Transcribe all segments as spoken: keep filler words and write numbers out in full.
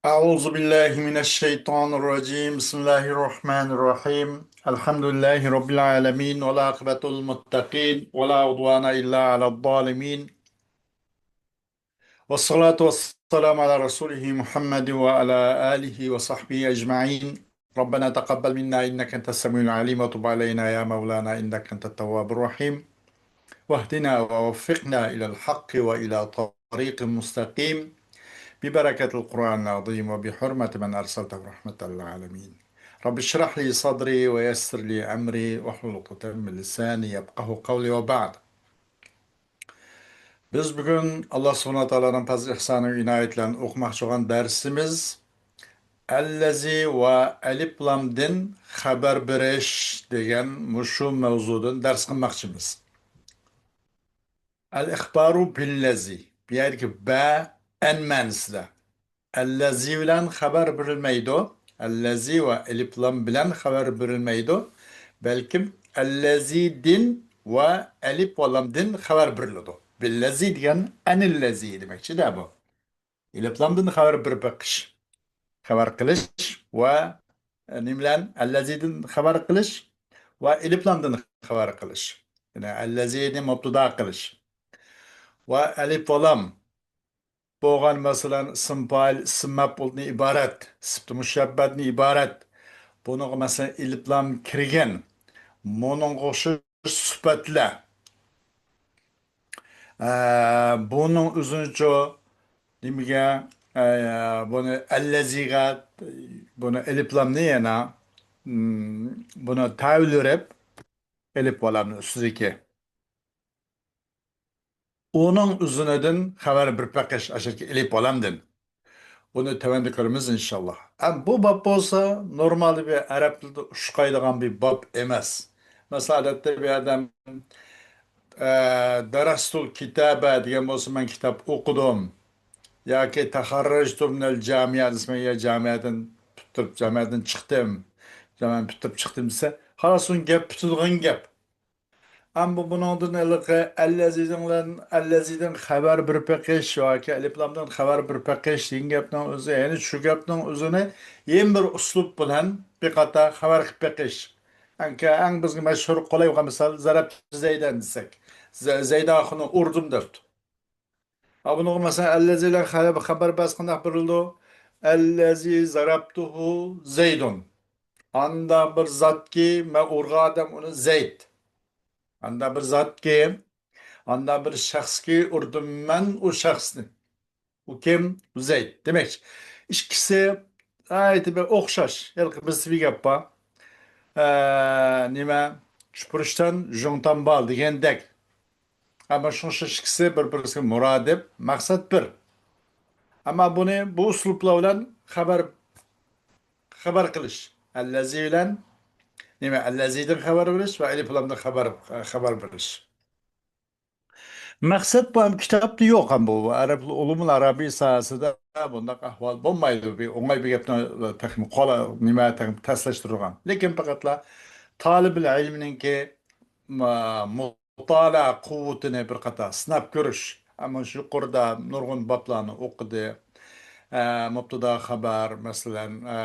أعوذ بالله من الشيطان الرجيم. بسم الله الرحمن الرحيم. الحمد لله رب العالمين، والعاقبة للمتقين، ولا عدوان إلا على الظالمين. والصلاة والسلام على رسوله محمد وعلى آله وصحبه أجمعين. ربنا تقبل منا إنك أنت السميع العليم، وتب علينا يا مولانا إنك أنت التواب الرحيم، واهدنا ووفقنا إلى الحق وإلى طريق مستقيم، ببركة القرآن العظيم وبحرمة من أرسلته رحمة للعالمين. رب اشرح لي صدري ويسر لي أمري واحلل عقدة من لساني يفقهوا قولي وبعد. بىز بۈگۈن ئاللا سۇبھانەھۇ ۋە تائالانىڭ پەزلى ئىھسانى ۋە ئىنايىتى بىلەن ئوقۇماقچى بولغان دەرسىمىز ئەللەزى ۋە ئەلىپلامدىن خەۋەر بېرىش دېگەن مۇشۇ مەۋزۇدىن دەرس قىلماقچىمىز. ئەل ئىخبارۇ بىللەزى. بۇ يەردىكى بە ئەن مەنىسىدە. ئەللەزى بىلەن خەۋەر بېرىلمەيدۇ. ئەللەزى ۋە ئەلىپلام بىلەن خەۋەر بېرىلمەيدۇ. بەلكىم ئەللەزىدىن ۋە ئەلىپ ۋە لامدىن خەۋەر بېرىلىدۇ. بىللەزى دېگەن ئەنىللەزى دېمەكچىدە بۇ. ئەلىپلامدىن خەۋەر بېرىپ بېقىش. خەۋەر قىلىش ۋە، ئە، نېمە بىلەن؟ ئەللەزىدىن خەۋەر قىلىش ۋە ئەلىپلامدىن خەۋەر قىلىش. يەنى ئەللەزىنى مۇبتىدا قىلىش. ۋە ئەلىپ ۋە لام بولغان، مەسىلەن، ئىسىم پائىل، ئىسىم مەپئۇلدىن ئىبارەت، سىپىتى مۇشەببەدىن ئىبارەت. بۇنىڭغا، مەسىلەن، ئەلىپلام كىرگەن. بۇنىڭغا ئوخشاش سۈپەتلەر. ئە، بۇنىڭ ئۆزىنىچۇ نېمىگە، ئە، بۇنى ئەللەزىگە، بۇنى ئەلىپلامنى يەنە، م، بۇنى تەۋلىرىپ، ئەلىپ ۋە لامنى ئۈستىدىكى. ئۇنىڭ ئۆزىنىدىن خەۋەر بېرىپ بېقىش، ئاشۇدىكى ئەلىپ ۋە لامدىن. بۇنى تۆۋەندە كۆرىمىز، ئىنشاللا. ئەم، بۇ باب بولسا نورمالدا بىر ئەرەب تىلىدا ئۇچرايدىغان بىر باب ئەمەس. مەسىلەن، ئادەتتە بىر ئادەم، ئە، دەرەستۇل كىتابە دېگەن بولسا، مەن كىتاب ئوقۇدۇم. ياكى تەخەررەجتۇ مىنەل جامىئە دېسە، مەن يا جامىئەدىن پۈتتۈرۈپ، جامىئەدىن چىقتىم. جامىئەدىن پۈتتۈرۈپ چىقتىم دېسە، خالاس، ئۇنىڭ گەپ پۈتىدىغان گەپ. ئەمما بۇنىڭدىن ھېلىقى ئەللەزىدىن بىلەن، ئەللەزىدىن خەۋەر بېرىپ بېقىش ياكى ئەلىپلامدىن خەۋەر بېرىپ بېقىش دېگەن گەپنىڭ ئۆزى، يەنى شۇ گەپنىڭ ئۆزىنى يېڭى بىر ئۇسلۇب بىلەن بىر قاتار خەۋەر قىلىپ بېقىش. ئەڭ، ئەڭ بىزگە مەشھۇر، قولاي بولغان مىسال، زەرەبتۇ زەيدەن دېسەك، زە-، زەيداخۇنى ئۇردۇم دەپتۇ. ھا، بۇنىڭغا مەسىلەن، ئەللەزى بىلەن خەۋەر، خەۋەر بەرسە قانداق بېرىلىدۇ؟ ئەللەزى زەرەبتۇھۇ زەيدۇن. ئاندا بىر زاتكى، مەن ئۇرغان ئادەم ئۇنى زەيد. ئاندا بىر زاتكى، ئاندا بىر شەخسكى ئۇردۇم مەن ئۇ شەخسنى. ئۇ كىم؟ ئۇ زەيد. دېمەكچى، ئىككىسى ناھايىتى بىر ئوخشاش. ھېلىقى بىزدە بىر گەپ بار. ئە، نېمە؟ چۈپۈرۈشتان ژۇڭتان بال دېگەندەك. ئەمما شۇڭشۇ ئىككىسى بىر-بىرسىگە مۇرادىپ، مەقسەت بىر. ئەمما بۇنى بۇ ئۇسلۇبلار بىلەن خەۋەر، خەۋەر قىلىش. ئەللەزى بىلەن نېمە؟ ئەللەزىدىن خەۋەر بېرىش ۋە ئەلىف لامدىن خەۋەر، خەۋەر بېرىش. مەقسەت بۇ ھەم كىتابتا يوق ھەم بۇ. ئەرەب، ئۇلۇمۇل ئەرەبىي ساھەسىدە بۇنداق ئەھۋال بولمايدۇ. بىر ئوڭاي بىر گەپنى تېخىمۇ قولا-، نېمە، تېخىمۇ تەسلەشتۈرىدىغان. لېكىن پەقەتلا تالىبىل ئىلمىنىڭكى، ما-، مۇتالىئە قۇۋۋىتىنى بىر قاتار سىناپ كۆرۈش. ئەمما شۇ يۇقىرىدا نۇرغۇن بابلارنى ئوقۇدى. ئە، مۇبتىدا خەۋەر، مەسىلەن، ئە،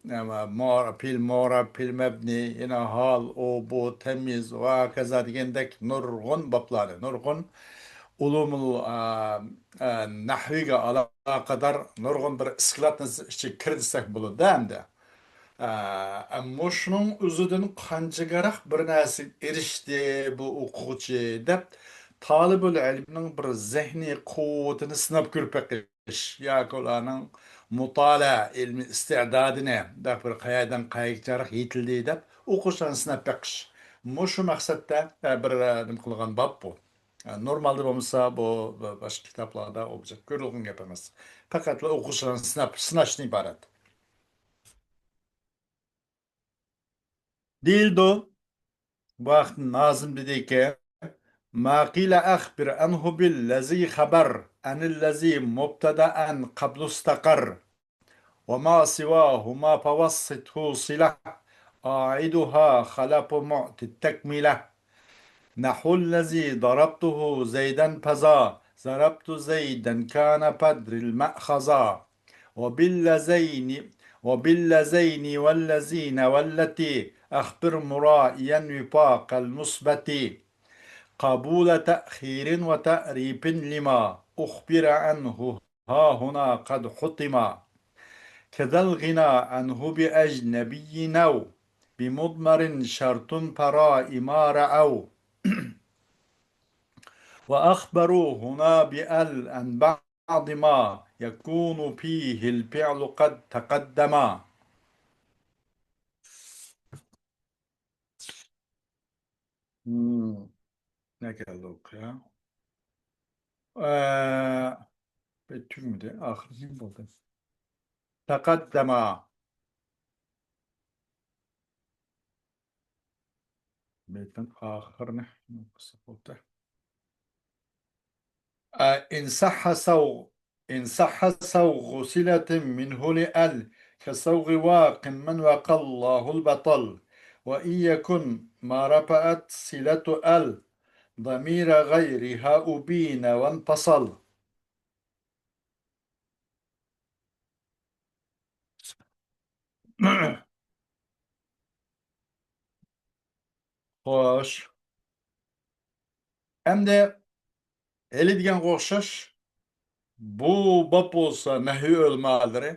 ئە، مۇ-، پېئىل مۇئرەب، پېئىل مەبنى، يەنە ھال، ئۇ، بۇ، تەميىز ۋە ھاكازا دېگەندەك نۇرغۇن بابلارنى، نۇرغۇن ئۇلۇمۇل، ئە، ئە، نەھۋىگە ئالاقىدار نۇرغۇن بىر ئىسكىلاتنى ئىچىگە كىرگۈزسەك بولىدۇ ئەمدى. ئە، مۇشۇنىڭ ئۆزىدىن قانچىلىك بىر نەرسىگە ئېرىشتى بۇ ئوقۇغۇچى دەپ، تالىبۇل ئىلمنىڭ بىر زېھنىي قۇۋۋىتىنى سىناپ كۆرۈپ بېقىش ياكى ئۇلارنىڭ مۇتالىئە ئىلمىي ئىستىئدادىنى بەك بىر قەيەردىن قەيەرگىچە يېتىلدى دەپ ئوقۇغۇچىلارنى سىناپ بېقىش. مۇشۇ مەقسەتتە، ئە، بىر، ئە، نېمە قىلغان باب بۇ. ئە، نورمالدا بولمىسا بۇ باشقا كىتابلاردا ئوبجېكت كۆرۈلگەن گەپ ئەمەس. پەقەتلا ئوقۇغۇچىلارنى سىناپ، سىناشتىن ئىبارەت. دېيىلىدۇ. بۇ ھەقتە نازىم دېدىكى، ما قيل أخبر عنه بالذي خبر عن الذي مبتدأ قبل استقر، وما سواهما فوسطه صلة أعيدها خلف معطي التكملة. نحو الذي ضربته زيدا فذا، ضربت زيدا كان فادر المأخذا. وباللذين، وباللذين والذين والتي أخبر مرائيا وفاق المثبت. قبول تأخير وتعريف لما أخبر عنه هاهنا قد حتم. كذا الغنى عنه بأجنبي أو بمضمر شرط فرا إما رأوا. وأخبروا هنا بأل عن بعض ما يكون فيه الفعل قد تقدم. Hmm. Ne geldi okuya? Ee, Betül müydü? Ahır kim buldu? تقدم. Betül ahırını قىلسا بولدى. Ee, إن صح سوغ، إن صح سوغ صلة منه لأل، كسوغ واق من وقى الله البطل. وإن يكن ما رفعت صلة أل ضمير غيرها أبين وانفصل. خوش. ئەمدى ھېلى دېگەنگە ئوخشاش، بۇ باب بولسا نەھۋى ئۆلىمالىرى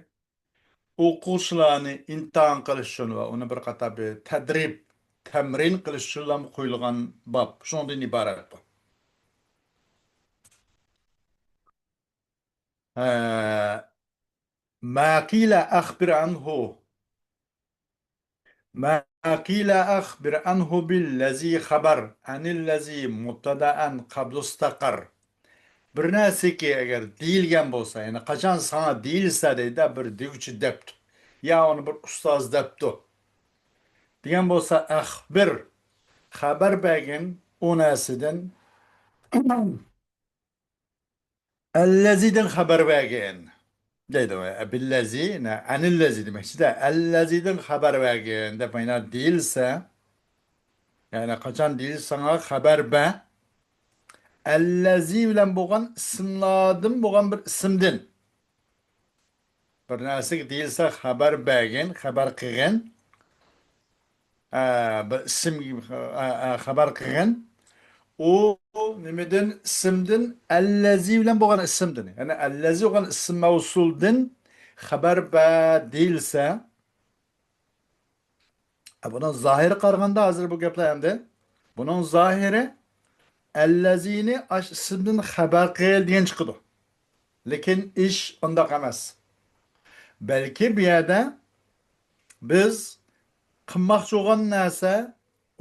ئوقۇغۇچىلارنى ئىمتىھان قىلىش ئۈچۈن ۋە ئۇنى بىر قاتار بىر تەدرىب، تەمرىن قىلىش ئۈچۈنلا قويۇلغان باب. شۇنىڭدىن ئىبارەت بۇ. ھە، ما قيل أخبر عنه. ما قيل أخبر عنه بالذي خبر عن الذي مبتدأ قبل استقر. بىر نەرسىگە ئەگەر دېيىلگەن بولسا، يەنى قاچان ساڭا دېيىلسە دەيدۇ، بىر دېگۈچى دەپتۇ. يا ئۇنى بىر ئۇستاز دەپتۇ. دېگەن بولسا، ئەخبىر، خەۋەر بەرگىن ئۇ نەرسىدىن. ئەللەزىدىن خەۋەر بەرگىن دەيدۇ. بىللەزى، نە، ئەنىللەزى دېمەكچىدە. ئەللەزىدىن خەۋەر بەرگىن دەپ مانا دېيىلسە، يەنى قاچان دېيىلسە ساڭا خەۋەر بەر. ئەللەزى بىلەن بولغان ئىسىملاردىن بولغان بىر ئىسىمدىن. بىر نەرسىگە دېيىلسە خەۋەر بەرگىن، خەۋەر قىلغىن. ئە، بىر ئىسىم، ئە، ئە، خەۋەر قىلغىن. ئۇ نېمىدىن؟ ئىسىمدىن، ئەللەزى بىلەن بولغان ئىسىمدىن. يەنى ئەللەزى بولغان ئىسىم مەۋسۇلدىن خەۋەر بەر دېيىلسە، بۇنىڭ زاھىرىغا قارىغاندا، ھازىر بۇ گەپلەر ئەمدى، بۇنىڭ زاھىرى ئەللەزىنى ئاش ئىسىمدىن خەۋەر قىل دېگەن چىقىدۇ. لېكىن ئىش ئۇنداق ئەمەس. بەلكى بۇ يەردە بىز قىلماقچى بولغان نەرسە،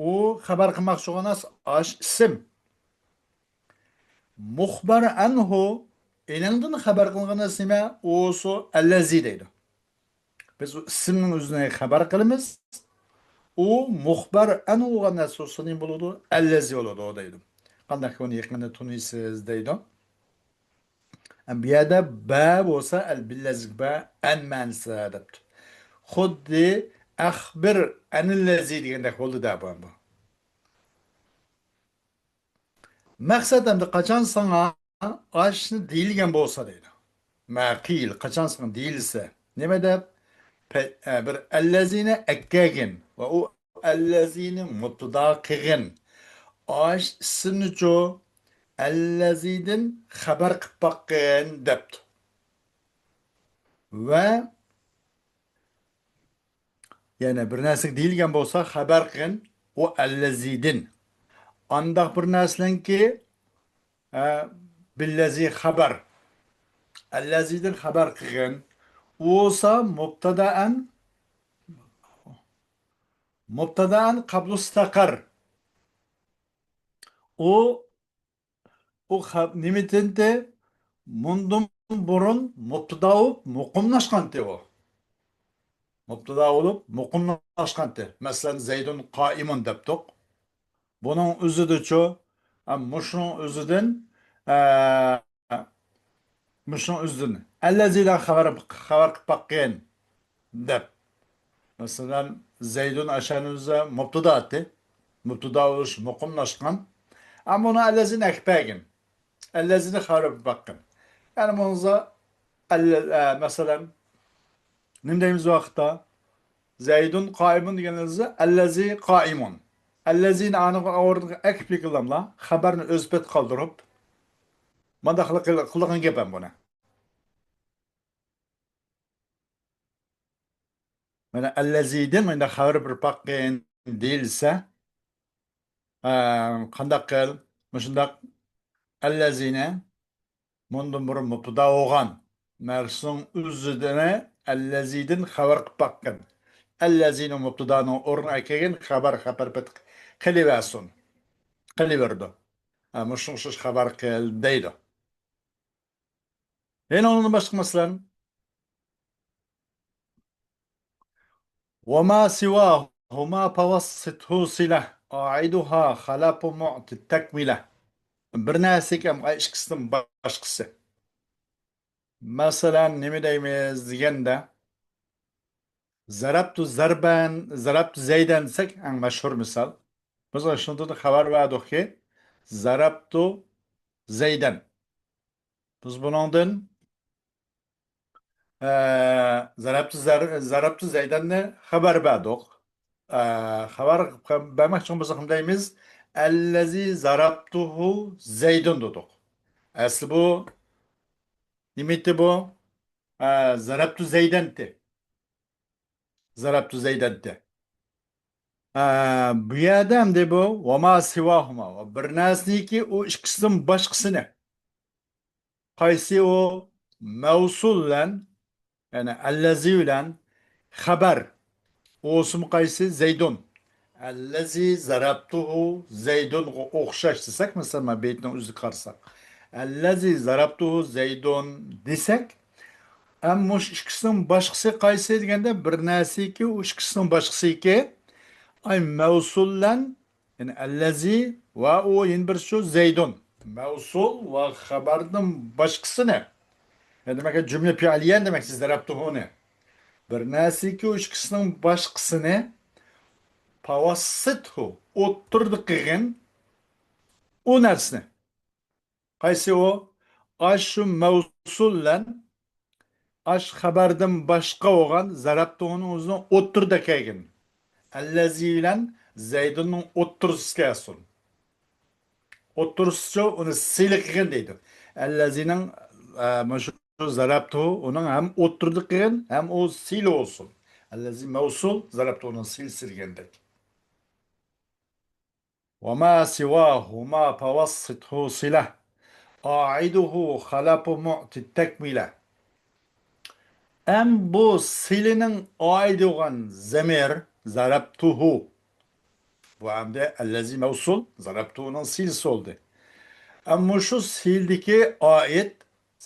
ئۇ خەۋەر قىلماقچى بولغان نەرسە ئاش ئىسىم. مۇخبەر ئەنھۇ، ئېنىڭدىن خەۋەر قىلغان نەرسە نېمە؟ ئۇسۇ ئەللەزى دەيدۇ. بىز ئۇ ئىسىمنىڭ ئۆزىنى خەۋەر قىلىمىز. ئۇ مۇخبەر ئەنھۇ بولغان نەرسە بولسا نېمە بولىدۇ؟ ئەللەزى بولىدۇ دەيدۇ. قانداق ئۇنى يېقىندا تونۇيسىز دەيدۇ. بۇ يەردە بە بولسا، ئەل بىللەزى بە ئەن مەنىسى دەپتۇ. خۇددى ئەخبىر ئەنىللەزى دېگەندەك بولدى دە بۇ. مەقسەت ئەمدى قاچان ساڭا ئاشۇنى دېيىلگەن بولسا دەيدۇ. مەقىل، قاچان ساڭا دېيىلسە. نېمە دەپ؟ پە-، ئە، بىر ئەللەزىنى ئەكەگىن ۋە ئۇ ئەللەزىنى مۇبتىدا قىلغىن. ئاش ئىسىمنىچۇ ئەللەزىدىن خەۋەر قىپ باققىن دەپتۇ. ۋە يەنە بىر نەرسىگە دېيىلگەن بولسا، خەۋەر قىلغىن، ئۇ ئەللەزىدىن. ئانداق بىر نەرسىنىڭكى، ئە، بىللەزى خەۋەر. ئەللەزىدىن خەۋەر قىلغىن. ئۇ بولسا مۇبتەدەئەن، مۇبتەدەئەن قەبلۇ ئىستەقەر. ئۇ ئۇ خە-، نېمە دېدى؟ مۇندىن بۇرۇن مۇبتىدا بولۇپ مۇقىملاشقانتى ئۇ. مۇبتىدا بولۇپ مۇقىملاشقانتى. مەسىلەن، زەيدۇن قائىمۇن دەپتۇق. بۇنىڭ ئۆزىدىچۇ، ئە، مۇشۇنىڭ ئۆزىدىن، ئە، مۇشۇنىڭ ئۆزىدىن ئەللەزىدىن خەۋەر، خەۋەر قىلىپ باققىن دەپ. مەسىلەن، زەيدۇن ئاشۇنىڭ ئۆزى مۇبتىدا ئىدى. مۇبتىدا بولۇش مۇقىملاشقان. ئەمما ئۇنى ئەللەزىدىن ئەكىپ بەرگىن. ئەللەزىدىن خەۋەر قىلىپ باققىن. يەنى بۇنىڭغا ئەللە-، ئە، مەسىلەن، نېمە دەيمىز ۋاقىتتا؟ زەيدۇن قائىمۇن دېگەنلىرىمىزدە ئەللەزى قائىمۇن. ئەللەزىنى ئانىڭ ئورنىغا ئەكىپ يېكىنلاملا، خەبەرنى ئۆز پېتى قالدۇرۇپ، مانداقلا قىل-، قىلىدىغان گەپ ھەم بۇنى. مانا، ئەللەزىدىن مۇنداق خەۋەر بېرىپ باققىن دېيىلسە، ئە، قانداق قىل؟ مۇشۇنداق، ئەللەزىنى مۇندىن بۇرۇن مۇبتىدا بولغان نەرسىنىڭ ئۆزىدىن ئەللەزىدىن خەۋەر قىلىپ باققىن. ئەللەزىنى مۇبتىدانىڭ ئورنىغا كەلگەن خەۋەر، خەۋەر پېتى قېلىۋەرسۇن. قېلىۋېرىدۇ. ھە، مۇشۇنى ئوخشاش خەۋەر قىل دەيدۇ. يەنە ئۇنىڭدىن باشقا، مەسىلەن، وما سواهما فوسطه صلة، عائدها خلف معطي التكملة. بىر نەرسىگە ھەم ئىككىسىدىن باشقىسى. مەسىلەن، نېمە دەيمىز دېگەندە، زەرەبتۇ زەربەن، زەرەبتۇ زەيدەن دېسەك، ئەڭ مەشھۇر مىسال. بىز شۇندىن خەۋەر بەردۇقكى، زەرەبتۇ زەيدەن. بىز بۇنىڭدىن، ئە، زەرەبتۇ زەر-، زەرەبتۇ زەيدەننى خەۋەر بەردۇق. ئە، خەۋەر بەرمەكچى بولساق نېمە دەيمىز؟ ئەللەزى زەرەبتۇھۇ زەيدۇن دېدۇق. ئەسلى بۇ نېمە ئىدى بۇ؟ ئە، زەرەبتۇ زەيدەنتى. زەرەبتۇ زەيدەنتى. ئە، بۇ يەردە ئەمدى بۇ ۋەما سىۋاھۇما، بىر نەرسىنىڭكى ئۇ ئىككىسىدىن باشقىسىنى. قايسى ئۇ؟ مەۋسۇل بىلەن، يەنى ئەللەزى بىلەن خەبەر. ئۇسمۇ قايسى؟ زەيدۇن. ئەللەزى زەرەبتۇھۇ زەيدۇنغا ئوخشاش دېسەك، مەسىلەن، مانا بېيىتنىڭ ئۆزىگە قارىساق، ئەللەزى زەرەبتۇھۇ زەيدۇن دېسەك، ئەم مۇشۇ ئىككىسىنىڭ باشقىسى قايسى دېگەندە، بىر نەرسىكى، ئۇ ئىككىسىنىڭ باشقىسىكى، ئاي، مەۋسۇل بىلەن، يەنى ئەللەزى ۋە ئۇ يەنە بىرسى شۇ زەيدۇن. مەۋسۇل ۋە خەبەردىن باشقىسىنى، يەنى دېمەك، جۈملە پېئىلىيە دېمەكچى، زەرەبتۇھۇنى. بىر نەرسىكى، ئۇ ئىككىسىنىڭ باشقىسىنى، پەۋەسسىتھۇ، ئوتتۇرىدا قىلغىن ئۇ نەرسىنى. قايسى ئۇ؟ ئاشۇ مەۋسۇل بىلەن ئاش خەبەردىن باشقا بولغان زەرەبتۇھۇنىڭ ئۆزىنىڭ ئوتتۇرىدا كەلگىن. ئەللەزى بىلەن زەيدۇننىڭ ئوتتۇرىسى كەلسۇن. ئوتتۇرىسىچۇ ئۇنى سىلە قىلغىن دەيدۇ. ئەللەزىنىڭ، ئە، مۇشۇ زەرەبتۇھۇ ئۇنىڭ ھەم ئوتتۇرىدا قىلغىن، ھەم ئۇ سىلە بولسۇن. ئەللەزى مەۋسۇل، زەرەبتۇھۇنىڭ سىلىسى دېگەندەك. وما سواهما فوسطه صلة، عائده خلف معطي التكملة. ئەم بۇ سىلىنىڭ ئائىدى بولغان زەمىر، زەرەبتۇھۇ. بۇ ئەمدى ئەللەزى مەۋسۇل، زەرەبتۇھۇنىڭ سىلىسى بولدى. ئەم مۇشۇ سىلىدىكى ئائىد،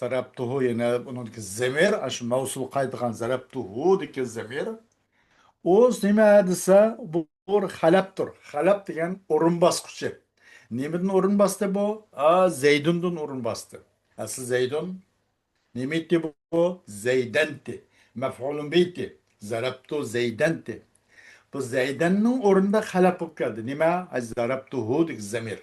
زەرەبتۇھۇ، يەنە ئۇنىڭدىكى زەمىر، ئاشۇ مەۋسۇل قايتىدىغان زەرەبتۇھۇدىكى زەمىر. ئۇ نېمە دېسە، بۇ خەلەپتۇر. خەلەپ دېگەن ئورۇن باسقۇچى. نېمىدىن ئورۇن باستى بۇ؟ ئا، زەيدۇندىن ئورۇن باستى. ئەسلى زەيدۇن نېمە ئىدى بۇ؟ زەيدەنتى. مەفئۇلۇن بىھىتى. زەرەبتۇ زەيدەنتى. بۇ زەيدەننىڭ ئورنىدا خەلەپ بولۇپ كەلدى. نېمە؟ ئاي، زەرەبتۇھۇدىكى زەمىر.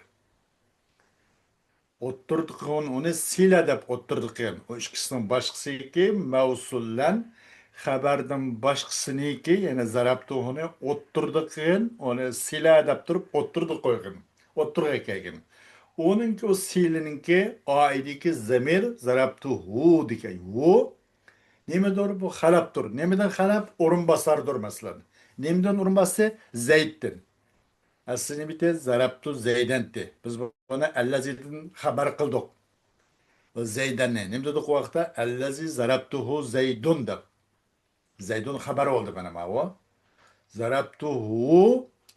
ئوتتۇرىدا قىلغىن، ئۇنى سىلە دەپ ئوتتۇرىدا قىلغىن. ئۇ ئىككىسىنىڭ باشقىسىكى مەۋسۇل بىلەن خەبەردىن باشقىسىنىكى، يەنى زەرەبتۇھۇنى ئوتتۇرىدا قىلغىن، ئۇنى سىلە دەپ تۇرۇپ ئوتتۇرىدا قويغىن. ئوتتۇرىغا كەلگىن. ئۇنىڭكى، ئۇ سىلىنىڭكى ئائىدىكى زەمىر زەرەبتۇھۇدىكى ھۇ. نېمىدۇر؟ بۇ خەلەپتۇر. نېمىدىن خەلەپ؟ ئورۇنباساردۇر، مەسىلەن. نېمىدىن ئورۇنباسى؟ زەيدتىن. ئەسلى نېمىتى؟ زەرەبتۇ زەيدەنتى. بىز بۇنى ئەللەزىدىن خەۋەر قىلدۇق. زەيدەننى نېمە دېدۇق ئۇ ۋاقىتتا؟ ئەللەزى زەرەبتۇھۇ زەيدۇن دەپ. زەيدۇن خەۋەر بولدى مانا ماۋۇ. زەرەبتۇھۇ،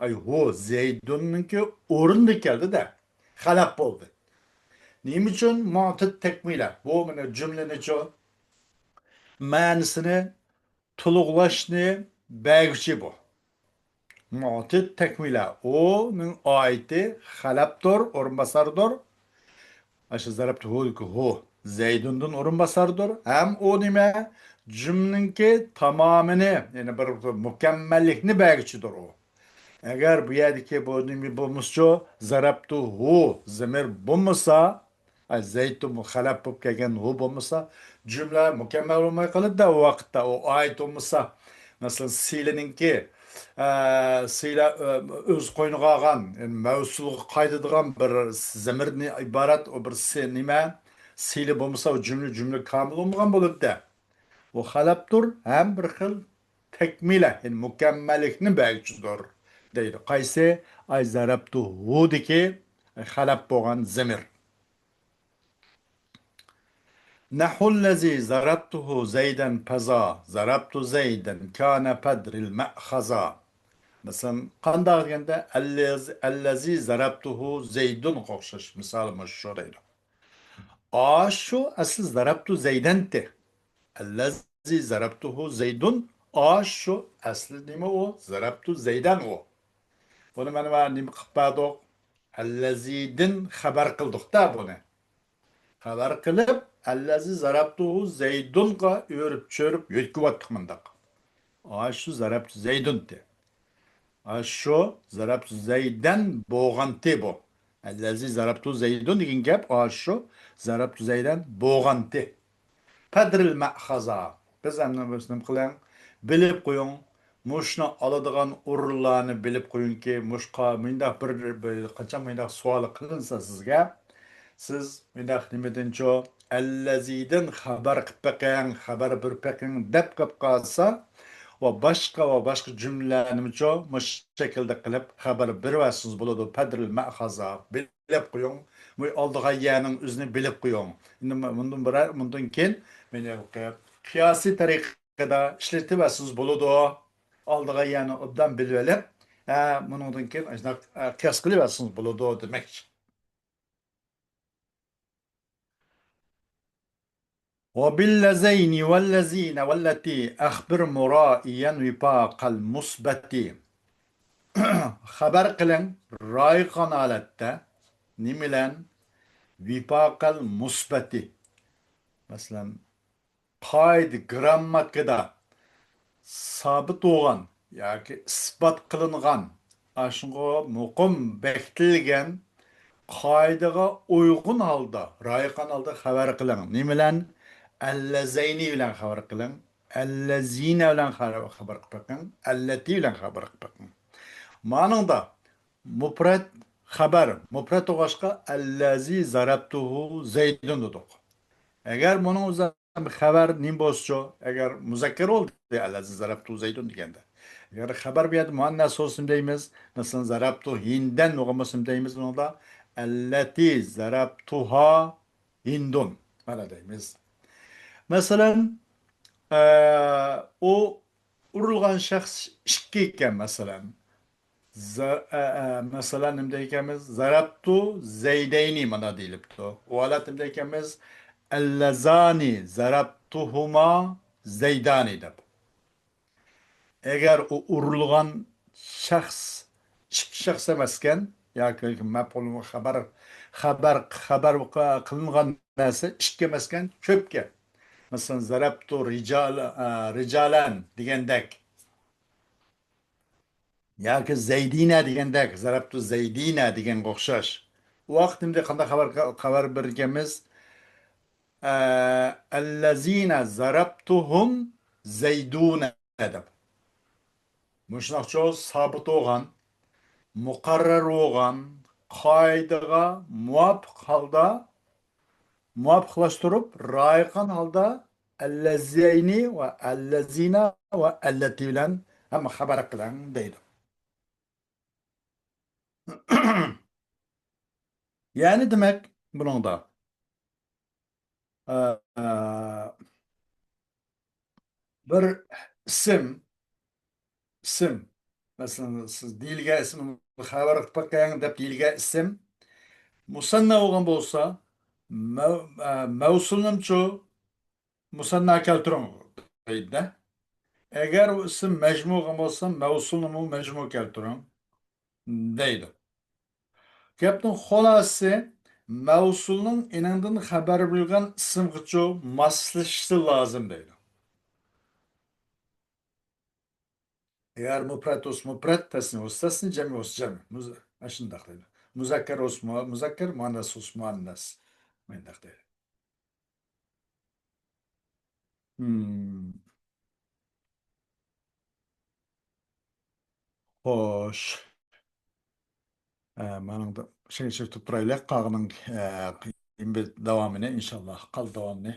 ئاي، ھۇ، زەيدۇننىڭكى ئورنىدا كەلدى-دە. خەلەپ بولدى. نېمە ئۈچۈن؟ مۇئتىد تەكمىلە. بۇ مانا جۈملىنىچۇ؟ مەنىسىنى تولۇقلاشنى بەرگۈچى بۇ. مۇئتىد تەكمىلە. ئۇنىڭ ئائىتى خەلەپتۇر، ئورۇنباساردۇر. ئاشۇ زەرەبتۇھۇدىكى ھۇ زەيدۇندىن ئورۇنباساردۇر. ھەم ئۇ نېمە؟ جۈملىنىڭكى تامامىنى، يەنى بىر مۇكەممەللىكنى بەرگۈچىدۇر ئۇ. ئەگەر بۇ يەردىكى بۇ نېمە بولمىسىچۇ، زەرەبتۇھۇ زەمىر بولمىسا، ئاي، زەيدتۇ خەلەپ بولۇپ كەلگەن ھۇ بولمىسا، جۈملە مۇكەممەل بولماي قالىدۇ-دە ئۇ ۋاقىتتا. ئۇ ئائىت بولمىسا، مەسىلەن، سىلىنىڭكى، ئە، سىلە، ئۆ-، ئۆز قوينىغا ئالغان، يەنى مەۋسۇلغا قايتىدىغان بىر زەمىردىن ئىبارەت ئۇ بىر سى-، نېمە، سىلە بولمىسا، ئۇ جۈملە، جۈملە كامىل بولمىغان بولىدۇ-دە. ئۇ خەلەپتۇر، ھەم بىر خىل تەكمىلە، يەنى مۇكەممەللىكنى بەرگۈچىدۇر، دەيدۇ. قايسى؟ ئاي زەرەبتۇھۇدىكى خەلەپ بولغان زەمىر. نەھۇللەزى زەرەبتۇھۇ زەيدەن پەزا، زەرەبتۇ زەيدەن كانە پەدرىل مەخەزا. مەسىلەن، قانداق دېگەندە، ئەللەز-، ئەللەزى زەرەبتۇھۇ زەيدۇنغا ئوخشاش. مىسالى مۇشۇ دەيدۇ. ئاشۇ ئەسلى زەرەبتۇ زەيدەنتى. ئەللەزى زەرەبتۇھۇ زەيدۇن. ئاشۇ ئەسلى نېمە ئۇ؟ زەرەبتۇ زەيدەن ئۇ. بۇنى مانا نېمە قىلىپ بەردۇق؟ ئەللەزىدىن خەۋەر قىلدۇق-دە بۇنى. خەۋەر قىلىپ، ئەللەزى زەرەبتۇھۇ زەيدۇنغا ئۆرۈپ-چۆرۈپ يۆتكىۋەتتۇق مۇنداق. ئاشۇ زەرەبتۇ زەيدۇنتى. ئاشۇ زەرەبتۇ زەيدەن بولغانتى بۇ. ئەللەزى زەرەبتۇ زەيدۇن دېگەن گەپ ئاشۇ زەرەبتۇ زەيدەن بولغانتى. پەدرىل مەخەزا. بىز ئەمدى بىز نېمە قىلىڭ؟ بىلىپ قويۇڭ. مۇشۇنى ئالىدىغان ئورۇنلارنى بىلىپ قويۇڭكى، مۇشقا مۇنداق بىر، بىر قاچان مۇنداق سوئال قىلىنسا سىزگە، سىز مۇنداق نېمىدىنچۇ، ئەللەزىدىن خەۋەر قىلىپ بېقىڭ، خەۋەر بېرىپ بېقىڭ دەپ قېلىپ قالسا، ۋە باشقا، ۋە باشقا جۈملىلەرنىمۇچۇ مۇشۇ شەكىلدە قىلىپ خەۋەر بېرىۋەرسىڭىز بولىدۇ. پەدرىل مەخەزا، بىلىپ قويۇڭ. بۇ ئالىدىغان يەرنىڭ ئۆزىنى بىلىپ قويۇڭ. ئەمدى مۇندىن بىرەر، مۇندىن كېيىن مېنى قىياسىي تەرىقىدە ئىشلىتىۋەرسىڭىز بولىدۇ. ئالىدىغان يەرنى ئوبدان بىلىۋېلىپ، ھە، مۇنىڭدىن كېيىن ئاشۇنداق، ھە، قىياس قىلىۋەرسىڭىز بولىدۇ دېمەكچى. وباللذين والذين والتي أخبر مرائيا وفاق المثبت. خەۋەر قىلىڭ، رايىقان ھالەتتە. نېمە بىلەن؟ ۋىپاقەل مۇسبەتى. مەسىلەن، قائىدە گىرامماتىكىدا سابىت بولغان ياكى ئىسپات قىلىنغان، ئاشۇنىڭغا مۇقىم بېكىتىلگەن قائىدىگە ئۇيغۇن ھالدا، رايىقان ھالدا خەۋەر قىلىڭ. نېمە بىلەن؟ ئەللەزەينى بىلەن خەۋەر قىلىڭ. ئەللەزىنە بىلەن خەۋەر، خەۋەر قىلىپ بېقىڭ. ئەللەتى بىلەن خەۋەر قىلىپ بېقىڭ. مانىڭدا مۇپرەت خەۋەر، مۇپرەت بولغاچقا، ئەللەزى زەرەبتۇھۇ زەيدۇن دېدۇق. ئەگەر بۇنىڭ ئۆزى خەۋەر نېمە بولسىچۇ؟ ئەگەر مۇزەككەر بولدى، ئەللەزى زەرەبتۇ زەيدۇن دېگەندە. ئەگەر خەۋەر بۇ يەردە مۇئەننەس بولسا نېمە دەيمىز؟ مەسىلەن، زەرەبتۇ ھىندەن بولغان بولسا نېمە دەيمىز بۇنىڭدا؟ ئەللەتى زەرەبتۇھا ھىندۇن. مانا دەيمىز. مەسىلەن، ئە، ئۇ ئۇرۇلغان شەخس ئىككى ئىكەن، مەسىلەن. زە-، ئە، ئە، مەسىلەن، نېمە دەيدىكەنمىز؟ زەرەبتۇ زەيدەينى مانا دېيىلىپتۇ. ئۇ ھالەتتە نېمە دەيدىكەنمىز؟ ئەللەزانى زەرەبتۇھۇما زەيدانى دەپ. ئەگەر ئۇ ئۇرۇلغان شەخس ئىككى شەخس ئەمەسكەن، ياكى مەپئۇل خەۋەر، خەۋەر، خەۋەر قىلىنغان نەرسە ئىككى ئەمەسكەن، كۆپكەن. مەسىلەن، زەرەبتۇ رىجال-، ئە، رىجالەن دېگەندەك. ياكى زەيدىنە دېگەندەك، زەرەبتۇ زەيدىنە دېگەنگە ئوخشاش. ئۇ ۋاقىت نېمىدەپ قانداق خەۋەر، خەۋەر بېرىدىكەنمىز؟ ئە، ئەللەزىنە زەرەبتۇھۇم زەيدۇنە دەپ. مۇشۇنداقچۇ سابىت بولغان، مۇقەررەر بولغان قائىدىگە مۇۋاپىق ھالدا، مۇۋاپىقلاشتۇرۇپ، رايىقان ھالدا ئەللەزەينى ۋە ئەللەزىنە ۋە ئەللەتى بىلەن ھەم خەۋەر قىلىڭ دەيدۇ. يەنى دېمەك، بۇنىڭدا، ئە، ئە، بىر ئىسىم، ئىسىم، مەسىلەن، سىز دېيىلگەن ئىسىم، خەۋەر قىلىپ بېقىڭ دەپ دېيىلگەن ئىسىم مۇسەننا بولغان بولسا، مەۋ-، ئە، مەۋسۇلنىمۇچۇ مۇسەننا كەلتۈرۈڭ دەيدۇ-دە. ئەگەر ئۇ ئىسىم مەجمۇ بولغان بولسا، مەۋسۇلنىمۇ مەجمۇ كەلتۈرۈڭ دەيدۇ. گەپنىڭ خۇلاسىسى، مەۋسۇلنىڭ ئېنىڭدىن خەۋەر بېرىلگەن ئىسىمغىچۇ ماسلىشىشى لازىم دەيدۇ. ئەگەر مۇپرەت بولسا مۇپرەت، تەسنىيە بولسا تەسنىيە، جەمئىي بولسا جەمئىي. مۇز-، ئاشۇنداق دەيدۇ. مۇزەككەر بولسا مۇ-، مۇزەككەر، مۇئەننەس بولسا مۇئەننەس. مۇنداق دەيدۇ. مم. خوش. ئە، مانىڭدا شۇنى ئىشلىتىپ تۇرايلى. قالغىنىڭ، ئە، داۋامىنى ئىنشاللا، قال داۋامىنى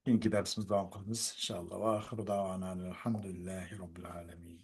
كېيىنكى دەرسىمىزدە داۋام قىلىمىز ئىنشاللا. ۋە ئاخىرۇ داۋانا ئەلھەمدۇلىللاھى رەببىل ئالەمىن.